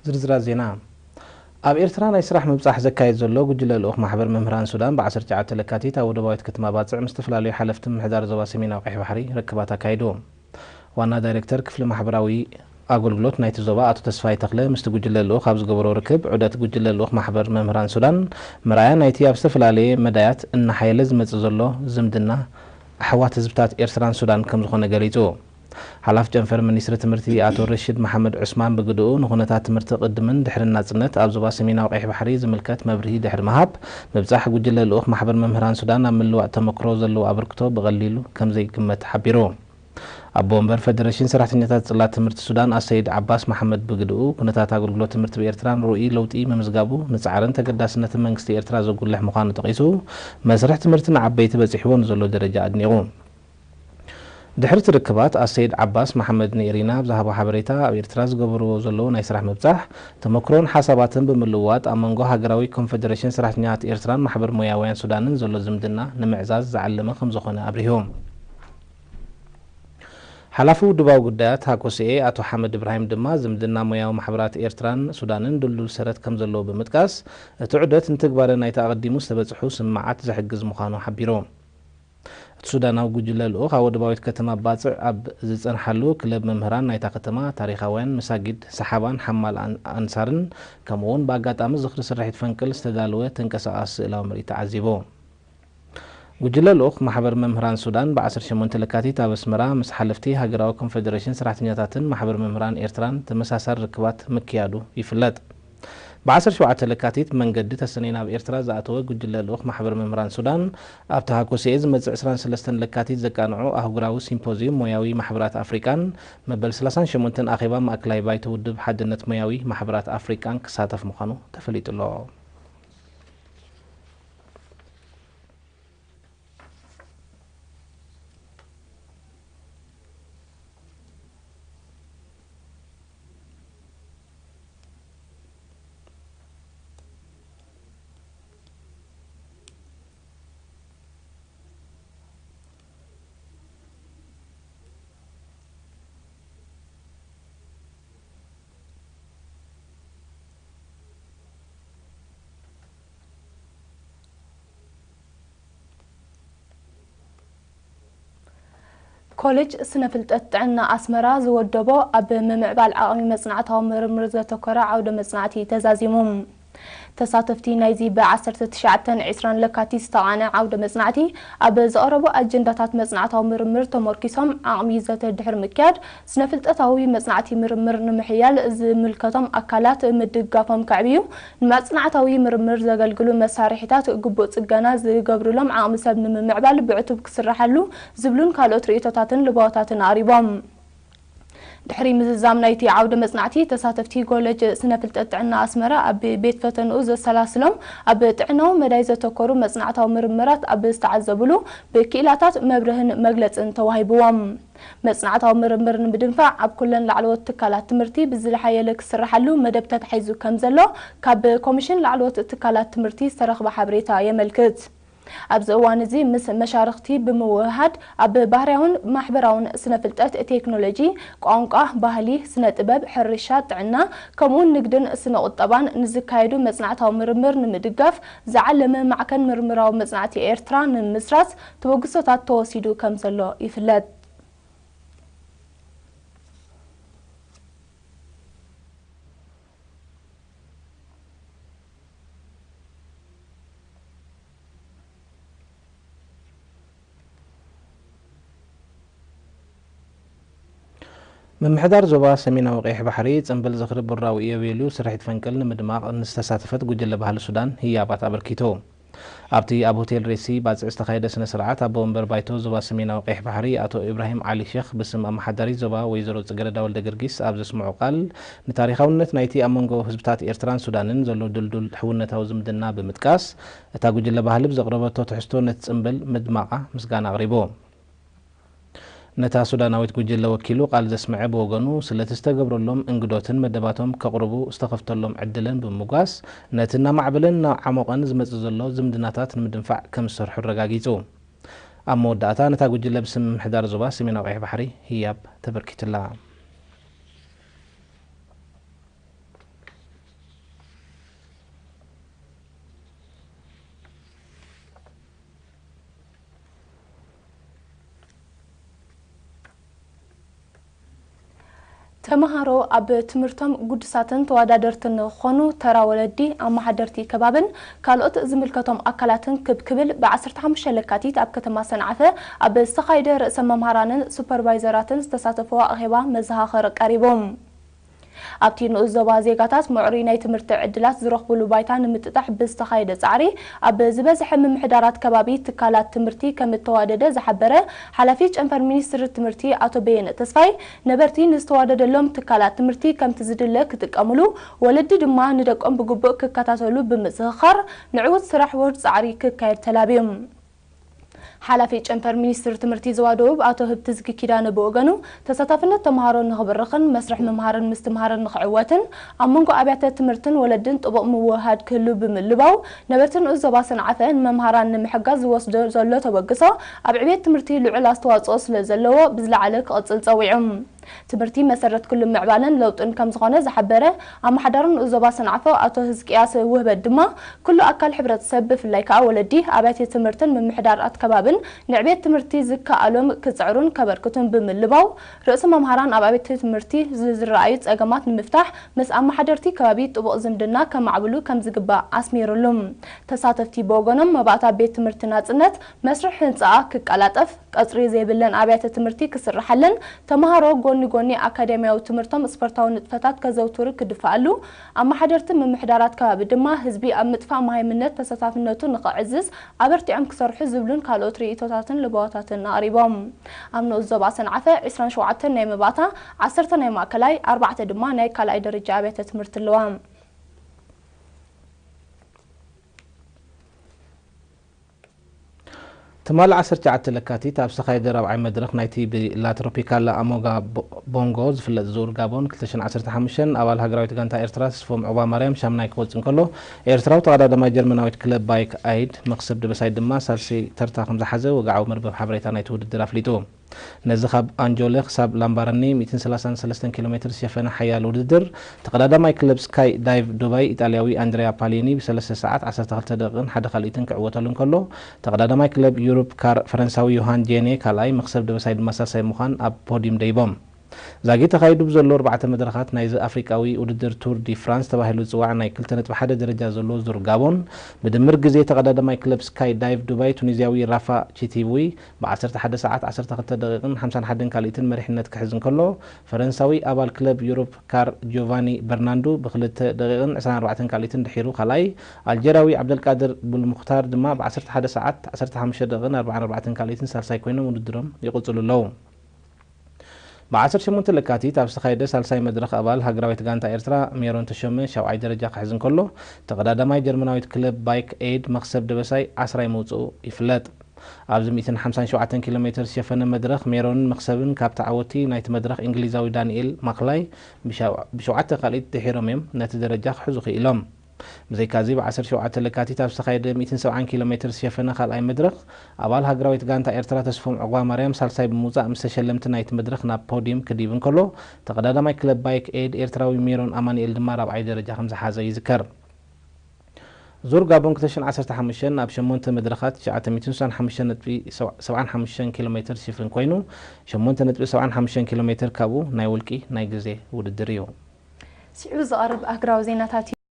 ዝርዝራት ዜና። ኣብ ኤርትራ ናይ ስራሕ ምብጻሕ ዘካየድ ዘሎ ጉጅለ ልኡኽ ማሕበር መምህራን ሱዳን ብ ዓሰርተ ትሽዓተ ለካቲት ኣብ ወደባዊት ከተማ ባጽዕ ምስ ዝተፈላለዩ ሓለፍቲ ምምሕዳር ዞባ ሰሜናዊ ቀይሕ ባሕሪ ርክባት ኣካይዱ። ዋና ዳይሬክተር ክፍሊ ማሕበራዊ ኣገልግሎት ናይቲ ዞባ ኣቶ ተስፋይ ተኽለ ምስቲ ጉጅለ ልኡኽ ኣብ ዝገበሮ ርክብ፣ ዑደት ጉጅለ ልኡኽ ማሕበር መምህራን ሱዳን መርኣያ ናይቲ ኣብ ዝተፈላለየ መዳያት እናሓየለ ዝመጽእ ዘሎ ዝምድና ኣሕዋት ህዝብታት ኤርትራን ሱዳን ከም ዝኾነ ገሊጹ። ሓላፊ ጨንፈር ሚኒስትሪ ትምህርቲ ኣቶ ረሽድ መሓመድ ዑስማን ብግድኡ፣ ንኹነታት ትምህርቲ ቅድምን ድሕርን ናጽነት ኣብ ዞባ ሰሜናዊ ቀይሕ ባሕሪ ዝምልከት መብርሂ ድሕሪ ምሃብ፣ ምብጻሕ ጉጅለ ልኡኽ ማሕበር መምህራን ሱዳን ኣብ ምልዋጥ ተመክሮ ዘለዎ ኣበርክቶ ብቐሊሉ ከም ዘይግመት ሓቢሩ። ኣቦ ወንበር ፈደረሽን ሰራሕተኛታት ጽላት ትምህርቲ ሱዳን ኣሰይድ ዓባስ መሓመድ ብግድኡ፣ ኩነታት ኣገልግሎት ትምህርቲ ብኤርትራን ርኡይ ለውጢ ምምዝጋቡ ንጻዕርን ተገዳስነትን መንግስቲ ኤርትራ ዘጉልሕ ምዃኑ ጠቒሱ፣ መስርሕ ትምህርቲ ንዓበይቲ በጺሕዎ ንዘሎ ደረጃ ኣድኒቑ። ድሕሪ እቲ ርክባት፣ ኣሰይድ ዓባስ መሓመድ ንኢሪና ኣብ ዝሃቦ ሓበሬታ፣ ኣብ ኤርትራ ዝገብርዎ ዘለዉ ናይ ስራሕ ምብጻሕ፣ ተመክሮን ሓሳባትን ብምልውዋጥ፣ ኣብ መንጎ ሃገራዊ ኮንፈደሬሽን ሰራሕተኛታት ኤርትራን ማሕበር ሞያውያን ሱዳንን ዘሎ ዝምድና ንምዕዛዝ ዝዓለመ ከም ዝኾነ ኣብሪሁ። ሓላፊ ውድባዊ ጉዳያት ሃኮስኤ ኣቶ ሓመድ እብራሂም ድማ፣ ዝምድና ሞያዊ ማሕበራት ኤርትራን ሱዳንን ድልዱል ሰረት ከም ዘለዎ ብምጥቃስ፣ እቲ ዑደት ንትግባረ ናይቲ ኣቐዲሙ ዝተበጽሑ ስምምዓት ዝሕግዝ ምዃኑ ሓቢሩ። እቲ ሱዳናዊ ጉጅለ ልኡኽ ኣብ ወደባዊት ከተማ ባጽዕ ኣብ ዝጸንሓሉ፣ ክለብ መምህራን ናይታ ከተማ፣ ታሪኻውያን መሳጊድ ሰሓባን ሓማል ኣን-፣ ኣንሳርን፣ ከምኡ'ውን ብኣጋጣሚ ዝኽሪ ስርሒት ፈንቅል ዝተዳለወ ተንቀሳቓሲ ስእላዊ ምርኢት ተዓዚቡ። ጉጅለ ልኡኽ ማሕበር መምህራን ሱዳን ብ ዓሰርተ ሸሞንተ ለካቲት ኣብ ኣስመራ ምስ ሓለፍቲ ሃገራዊ ኮንፈደሬሽን ሰራሕተኛታትን ማሕበር መምህራን ኤርትራን ተመሳሳሊ ርክባት ምክያዱ ይፍለጥ። ብ ዓሰርተ ሸውዓተ ለካቲት ብመንገዲ ተሰነይ ናብ ኤርትራ ዝኣተወ ጉጅለ ልኡኽ ማሕበር መምህራን ሱዳን፣ ኣብቲ ሃኮስኤ ዝመጽእ ዕስራን ሰለስተን ለካቲት ዘቃንዖ ኣህጉራዊ ሲምፖዝዩም ሞያዊ ማሕበራት ኣፍሪቃን መበል ሰላሳን ሸሞንተን ኣኼባ ማእከላይ ባይቶ ውድብ ሓድነት ሞያዊ ማሕበራት ኣፍሪቃን ክሳተፍ ምዃኑ ተፈሊጡ ኣሎ። ኮሌጅ ስነ ፍልጠት ጥዕና ኣስመራ ዝወደቦ ኣብ ምምዕባል ዓቕሚ መጽናዕታዊ ምርምር ዘተኮረ ዓውደ መጽናዕቲ ተዛዚሙ። ተሳተፍቲ ናይዚ ብ ዓሰርተ ትሽዓተን ዕስራን ለካቲት ዝተቓንዐ ዓውደ መጽናዕቲ፣ ኣብ ዝቐረቡ ኣጀንዳታት መጽናዕታዊ ምርምር ተመርኪሶም ዓቕሚ ዘተ ድሕሪ ምክያድ፣ ስነ ፍልጠታዊ መጽናዕቲ ምርምር ንምሕያል ዝምልከቶም ኣካላት ምድጋፎም ከዕብዩ፣ ንመጽናዕታዊ ምርምር ዘገልግሉ መሳርሒታት ግቡእ ጽገና ዝገብሩሎም ዓቕሚ ሰብ ንምምዕባል ብዕቱብ ክስራሓሉ ዝብሉን ካልኦት ርእይቶታትን ልባወታትን ኣቕሪቦም። ድሕሪ ምዝዛም ናይቲ ዓውደ መጽናዕቲ፣ ተሳተፍቲ ኮሌጅ ስነ ፍልጠት ጥዕና ኣስመራ ኣብ ቤት ፈተንኡ ዘሰላስሎም ኣብ ጥዕናዊ መዳይ ዘተኮሩ መጽናዕታዊ ምርምራት ኣብ ዝተዓዘብሉ፣ ብክኢላታት መብርህን መግለጽን ተዋሂብዎም። መጽናዕታዊ ምርምር ንምድንፋዕ፣ ኣብ ኩለን ላዕለዎት ትካላት ትምህርቲ ብዝለሓየለ ክስራሓሉ መደብ ተታሒዙ ከም ዘሎ፣ ካብ ኮሚሽን ላዕለዎት ትካላት ትምህርቲ ዝተረኽበ ሓበሬታ የመልክት። ኣብዚ እዋን እዚ ምስ መሻርኽቲ ብምውህሃድ፣ ኣብ ባህርያውን ማሕበራውን ስነ ፍልጠት፣ ቴክኖሎጂ፣ ቋንቋ፣ ባህሊ፣ ስነ ጥበብ፣ ሕርሻ፣ ጥዕና፣ ከምኡውን ንግድን ስነ ቁጠባን ንዝካየዱ መጽናዕታዊ ምርምር ንምድጋፍ ዝዓለመ ማዕከን ምርምራዊ መጽናዕቲ ኤርትራ ንምምስራት ተበግሶታት ተወሲዱ ከም ዘሎ ይፍለጥ። ምምሕዳር ዞባ ሰሜናዊ ቀይሕ ባሕሪ፣ ጽምብል ዝኽሪ ብራዊ ኢዮቤልዩ ስርሒት ፈንቅል ንምድማቕ ንዝተሳተፈት ጉጅለ ባህሊ ሱዳን ህያባት ኣበርኪቱ። ኣብቲ ኣብ ሆቴል ሬሲ ባጽዕ ዝተኻየደ ስነ ስርዓት፣ ኣቦ ወንበር ባይቶ ዞባ ሰሜናዊ ቀይሕ ባሕሪ ኣቶ ኢብራሂም ዓሊ ሼኽ ብስም ኣመሓዳሪት ዞባ ወይዘሮ ጽገረዳ ወልደ ጊዮርጊስ ኣብ ዘስምዖ ቃል፣ ንታሪኻውነት ናይቲ ኣብ መንጎ ህዝብታት ኤርትራን ሱዳንን ዘሎ ድልዱል ሕውነታዊ ዝምድና ብምጥቃስ፣ እታ ጉጅለ ባህሊ ብዘቕረበቶ ትሕዝቶ ነቲ ጽምብል ምድማቓ ምስጋና ኣቕሪቡ። ነታ ሱዳናዊት ጉጅለ ወኪሉ ቃል ዘስምዐ ብወገኑ፣ ስለቲ ዝተገብረሎም እንግዶትን መደባቶም ከቕርቡ ዝተኸፍተሎም ዕድልን ብምምጓስ፣ ነቲ እናማዕበለን እናዓሞቐን ዝመጽእ ዘሎ ዝምድናታት ንምድንፋዕ ከም ዝሰርሑ ኣረጋጊጹ። ኣብ መወዳእታ፣ ነታ ጉጅለ ብስም ምምሕዳር ዞባ ሰሜናዊ ቀይሕ ባሕሪ ህያብ ተበርኪቱላ። ተመሃሮ ኣብ ትምህርቶም ግዱሳትን ተወዳደርትን ንክኾኑ ተራ ወለዲ፣ ኣመሓደርቲ ከባብን ካልኦት ዝምልከቶም ኣካላትን ክብ ክብል ብ15 ለካቲት ኣብ ከተማ ሰንዓፈ ኣብ ዝተኻየደ ርእሰ መምህራንን ሱፐርቫይዘራትን ዝተሳተፈዋ ኣኼባ መዘኻኸሪ ቀሪቡ። ኣብቲ ንኡስ ዞባ ዜጋታት ምዕሩይ ናይ ትምህርቲ ዕድላት ዝረኽብሉ ባይታ ንምጥጣሕ ብዝተኻየደ ጻዕሪ ኣብ ዝበዝሐ ምምሕዳራት ከባቢ ትካላት ትምህርቲ ከም እተዋደደ ዝሓበረ ሓላፊ ጨንፈር ሚኒስትሪ ትምህርቲ ኣቶ በየነ ተስፋይ፣ ነበርቲ ንዝተዋደደሎም ትካላት ትምህርቲ ከምቲ ዝድለ ክጥቀምሉ፣ ወለዲ ድማ ንደቆም ብግቡእ ክከታተሉ ብምዝኽኻር ንዕውት ስራሕ ወድ ጻዕሪ ክካየድ ተላብዩ። ሓላፊ ጨንፈር ሚኒስትሪ ትምህርቲ ዞባ ደቡብ ኣቶ ህብትዝጊ ኪዳነ ብወገኑ፣ ተሳታፍነት ተምሃሮ ንኽብርኽን መስርሕ ምምሃርን ምስትምሃርን ንኽዕወትን ኣብ መንጎ ኣብያተ ትምህርትን ወለድን ጥቡቕ ምውህሃድ ክህሉ ብምልባው፣ ነበርቲ ንኡስ ዞባ ሰንዓፈ ንመምሃራን ንምሕጋዝ ዝወስዶ ዘሎ ተበግሶ ኣብ ዕቤት ትምህርቲ ልዑል ኣስተዋጽኦ ስለ ዘለዎ ብዝለዓለ ክቕጽል ጸዊዑ። ትምህርቲ መሰረት ኩሉ ምዕባለን ለውጥን ከም ዝኾነ ዝሓበረ ኣመሓዳሪ ንኡስ ዞባ ሰንዓፈ ኣቶ ህዝቅያስ ውህበት ድማ፣ ኩሉ ኣካል ሕብረተሰብ ብፍላይ ከኣ ወለዲ፣ ኣብያተ ትምህርትን ምምሕዳራት ከባብን ንዕቤት ትምህርቲ ዝከኣሎም ክጽዕሩን ከበርክቱን ብምልባው፣ ርእሰ መምሃራን ኣብ ኣብያተ ትምህርቲ ዝዝረኣዩ ጸገማት ንምፍታሕ ምስ ኣመሓደርቲ ከባቢ ጥቡቕ ዝምድና ከማዕብሉ ከም ዝግባእ ኣስሚሩሉ። ተሳተፍቲ ብወገኖም፣ መባእታ ቤት ትምህርቲ ናጽነት መስርሕ ህንጻኣ ክቀላጠፍ፣ ቀጽሪ ዘይብለን ኣብያተ ትምህርቲ ክስርሓለን፣ ተመሃሮ ጎኒ ጎኒ ኣካዳሚያዊ ትምህርቶም ስፖርታዊ ንጥፈታት ከዘውትሩ ክድፍኣሉ፣ ኣመሓደርቲ ምምሕዳራት ከባቢ ድማ ህዝቢ ኣብ ምጥፋእ መሃይምነት ተሳታፍነቱ ንኸዕዝዝ ኣበርቲዖም ክሰርሑ ዝብሉን ካልኦት ርእይቶታትን ልበዋታትን ኣቕሪቦም። ኣብ ንኡስ ዞባ ሰንዓፈ 27 ናይ መባእታ፣ ዓሰርተ ናይ ማእከላይ፣ ኣርባዕተ ድማ ናይ ካልኣይ ደረጃ ኣብያተ ትምህርቲ ኣለዋ። ትማሊ ዓሰርተ ትሽዓተ ለካቲት ኣብ ዝተኻየደ ራብዓይ መድረኽ ናይቲ ብላ ትሮፒካላ ኣሞጋ ቦ-፣ ቦንጎ ዝፍለጥ ዙር ጋቦን ክልተ ሽሕን ዓሰርተ ሓሙሽተን ኣባል ሃገራዊት ጋንታ ኤርትራ ተስፎም ዑቕባማርያም ሻምናይ ክወጽእ እንከሎ፣ ኤርትራዊ ተቐዳዳማይ ጀርመናዊት ክለብ ባይክ ኣይድ መኽሰብ ደበሳይ ድማ ሳልሰይ ተርታ ከም ዝሓዘ ወግዓዊ መርበብ ሓበሬታ ናይቲ ውድድር ኣፍሊጡ። ነዚ ካብ ኣንጆለ ክሳብ ላምባረኒ ሚእትን ሰላሳን ሰለስተን ኪሎ ሜትር ዝሸፈነ ሓያል ውድድር፣ ተቐዳዳማይ ክለብ ስካይ ዳይቭ ዱባይ ኢጣልያዊ ኣንድሪያ ፓሊኒ ብሰለስተ ሰዓት ዓሰርተ ክልተ ደቂቕን ሓደ ካልኢትን ክዕወተሉ እንከሎ፣ ተቐዳዳማይ ክለብ ዩሮፕ ካር ፈረንሳዊ ዮሃን ጄኔ ካልኣይ፣ መኽሰብ ደበሳይ ድማ ሳልሳይ ምዃን ኣብ ፖዲዩም ደይቦም። ዛጊት ተኻይዱ ብዘሎ ኣርባዕተ መድረኻት ናይዚ ኣፍሪቃዊ ውድድር ቱር ዲ ፍራንስ ተባሂሉ ዝጽዋዕ ናይ ክልተ ነጥቢ ሓደ ደረጃ ዘለዎ ዙር ጋቦን፣ ብድምር ግዜ ተቐዳዳማይ ክለብ ስካይ ዳይቭ ዱባይ ቱኒዝያዊ ራፋ ቺቲቡይ ብ ዓሰርተ ሓደ ሰዓት ዓሰርተ ክልተ ደቂቕን ሓምሳን ሓደን ካልኢትን መሪሕነት ክሕዝ እንከሎ፣ ፈረንሳዊ ኣባል ክለብ ዩሮፕ ካር ጆቫኒ በርናንዱ ብክልተ ደቂቕን ዕስራን ኣርባዕተን ካልኢትን ድሒሩ ካልኣይ፣ ኣልጀርያዊ ዓብደልቃድር ቡልሙኽታር ድማ ብ ዓሰርተ ሓደ ሰዓት ዓሰርተ ሓሙሽተ ደቂቕን ኣርባዓን ኣርባዕተን ካልኢትን ሳልሳይ ኮይኖም ውድድሮም ይቕጽሉ ኣለዉ። ብ ዓሰርተ ሸሞንተ ለካቲት ኣብ ዝተኻየደ ሳልሳይ መድረኽ ኣባል ሃገራዊት ጋንታ ኤርትራ ሜሮን ተሾመ ሻብዓይ ደረጃ ክሕዝ እንከሎ፣ ተቐዳዳማይ ጀርመናዊት ክለብ ባይክ ኤድ መኽሰብ ደበሳይ ዓስራይ ምውጽኡ ይፍለጥ። ኣብዚ ሚእትን ሓምሳን ሸውዓተን ኪሎ ሜትር ዝሸፈነ መድረኽ ሜሮንን መኽሰብን ካብ ተዓወቲ ናይቲ መድረኽ እንግሊዛዊ ዳንኤል ማክላይ ብሸው-፣ ብሸውዓተ ካልኢት ድሒሮም እዮም ነቲ ደረጃ ክሕዙ ክኢሎም። ብዘይካዚ፣ ብ ዓሰርተ ሸውዓተ ለካቲት ኣብ ዝተኻየደ ሚእትን ሰብዓን ኪሎ ሜትር ዝሸፈነ ካልኣይ መድረኽ፣ ኣባል ሃገራዊት ጋንታ ኤርትራ ተስፎም ዑቕባማርያም ሳልሳይ ብምውጻእ ምስ ተሸለምቲ ናይቲ መድረኽ ናብ ፖዲየም ክድይብ እንከሎ፣ ተቐዳዳማይ ክለብ ባይክ ኤድ ኤርትራዊ ሜሮን ኣማኑኤል ድማ ራብዓይ ደረጃ ከም ዝሓዘ ይዝከር። ዙር ጋቦን ክልተ ሽሕን ዓሰርተ ሓሙሽተን ኣብ ሸሞንተ መድረኻት ትሽዓተ ሚእትን ስሳን ሓሙሽተን ነጥቢ ሰብዓን ሓሙሽተን ኪሎ ሜትር ዝሽፍን ኮይኑ፣ ሸሞንተ ነጥቢ ሰብዓን ሓሙሽተን ኪሎ ሜትር ካብኡ ናይ ውልቂ ናይ ግዜ ውድድር እዩ። ስዒቡ ዝቐርብ ኣህጉራዊ ዜናታት እዩ።